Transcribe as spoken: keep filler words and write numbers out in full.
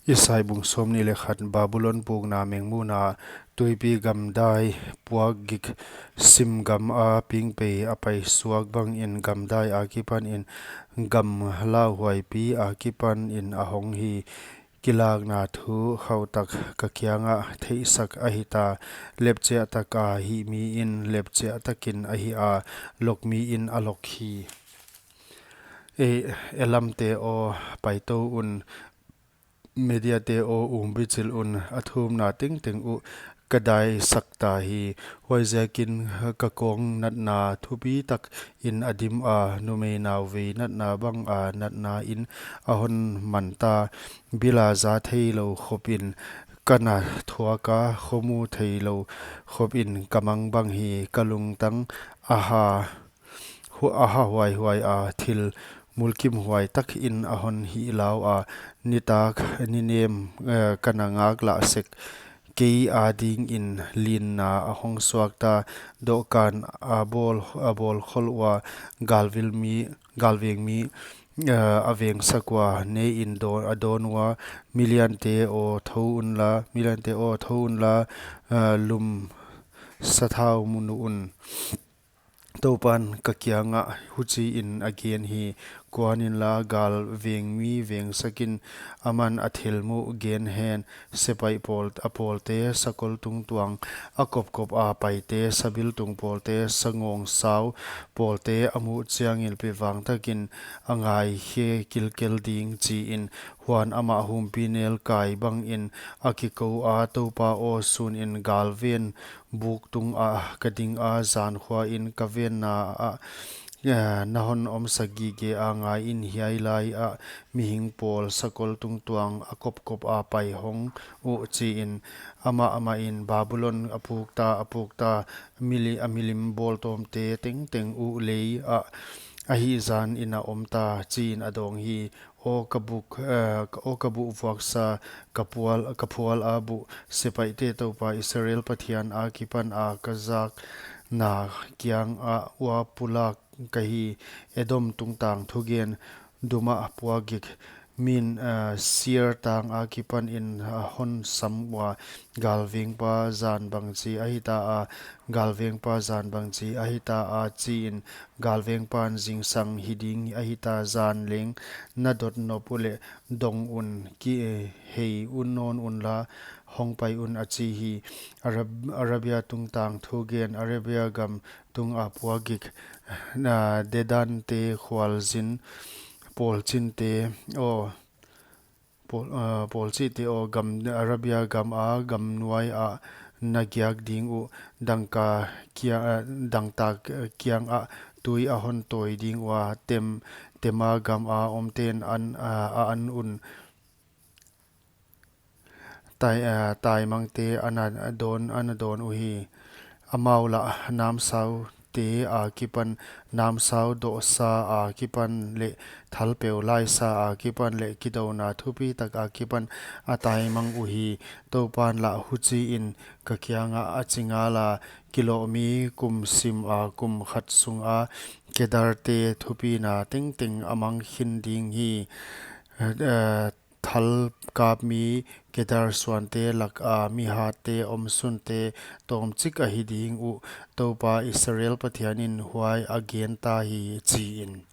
Isai bung sawmnih leh khat. Babulon pukna mengmuna. Tuipi gamdai puakgik, sim gam a pingpei a paisuak bangin gamdai akipanin gam lauhuaipi akipanin a hong hi. Kilakna thu khauhtak ka kiangah theihsak ahita, lepchiah taka hihmiin lepchiah takin a hih a, lokmiin a lok hi. E, Elamte aw, paitou un, Mediate aw, umbichil un, a thumna tengteng uh ka daisakta hi. Huaiziakin ka kawng natna thupi takin a dim a, numei nauvei natna banga natnain a hon manta. Bila za theilou khopin ka na thuaka, khomu theilou khopin ka mang bang hi. Ka lungtang a ha hu-, a ha huaihuai a, thil mulkimhuai takin a hon hihlau a, nitak ninem, eh, ka na ngaklah sek. Kei adingin linna a hong suakta, dohkan a bawl, a bawl khol ua, galvil mi, galveng mi, eh, a vengsak ua, neiin dawn, a dawn ua, miliante aw tho unla, miliante aw tho unla, eh, lum sathau mu un. Toupan ka kiangah huchiin a gen hi. Kuaninla galveng mi vengsakin, aman a thilmuh gen hen. Sepaih pawl, a pawlte, sakol tungtuang a kopkop a paite, sabiltung pawlte, sangawngsau pawlte a muh chiangin pivang takin a ngaikhe kilkel ding, chiin. Huan amah humpinelkai bangin a kikou a, Toupa aw, sunin galven buk tungah ka ding a, zankhuain ka venna ah, eh, na hon omsak gige a, ngaiin, hiai laiah mihing pawl sakol tungtuang a kopkop a pai hong uh, chiin. Amah, amahin, Babulon a pukta, a pukta, mili-, a milim bawltawmte tengteng uh lei ah, a hihzanin a omta, chiin a dawng hi. Aw ka buk, eh, ka, aw ka buh vuaksa, ka phual, ka phual a buh, sepaihte Toupa Israel Pathian akipan a ka zakna kiangah ua pulak ka hi. Edom tungtang thugen, Duma puakgik, min, eh, Seir tang akipanin a hon sam ua, galvengpa zan bangchi ahita a, galvengpa zan bangchi ahita a, chiin. Galvengpan zingsang hi ding ahita, zan leng na dot nop uleh dong un, kihei un nawn unla, hong pai un, a chi hi. Arab-, Arabia tungtang thugen, Arabia gam tunga puakgik, na Dedante khualzin, pawlchinte aw, pawl-, ah, pawlchihte aw, gam, Arabia gam a, gam nuai ah na giak ding uh, dangka kia-, ah, dangtak kiangah tui a hon tawi ding ua, Tem, Tema gam a omten an, ah, a an un. Tai, ah, taimangte ana dawn, ana dawn uhi. Amau lah namsaute akipan, namsau dohsa akipan leh thalpeu laisa akipan leh kidouna thupitak akipan a taimang uhi. Toupan lah huchiin ka kiangah a chi ngala, kilohmi kum sim a kum khat sunga Kedarte thupina tengteng a mang khin ding hi. Eh, thalkapmi Kedar suante laka mi hatte omsunte tawmchik ahi ding uh, Toupa Israel Pathianin huai a genta hi, chiin.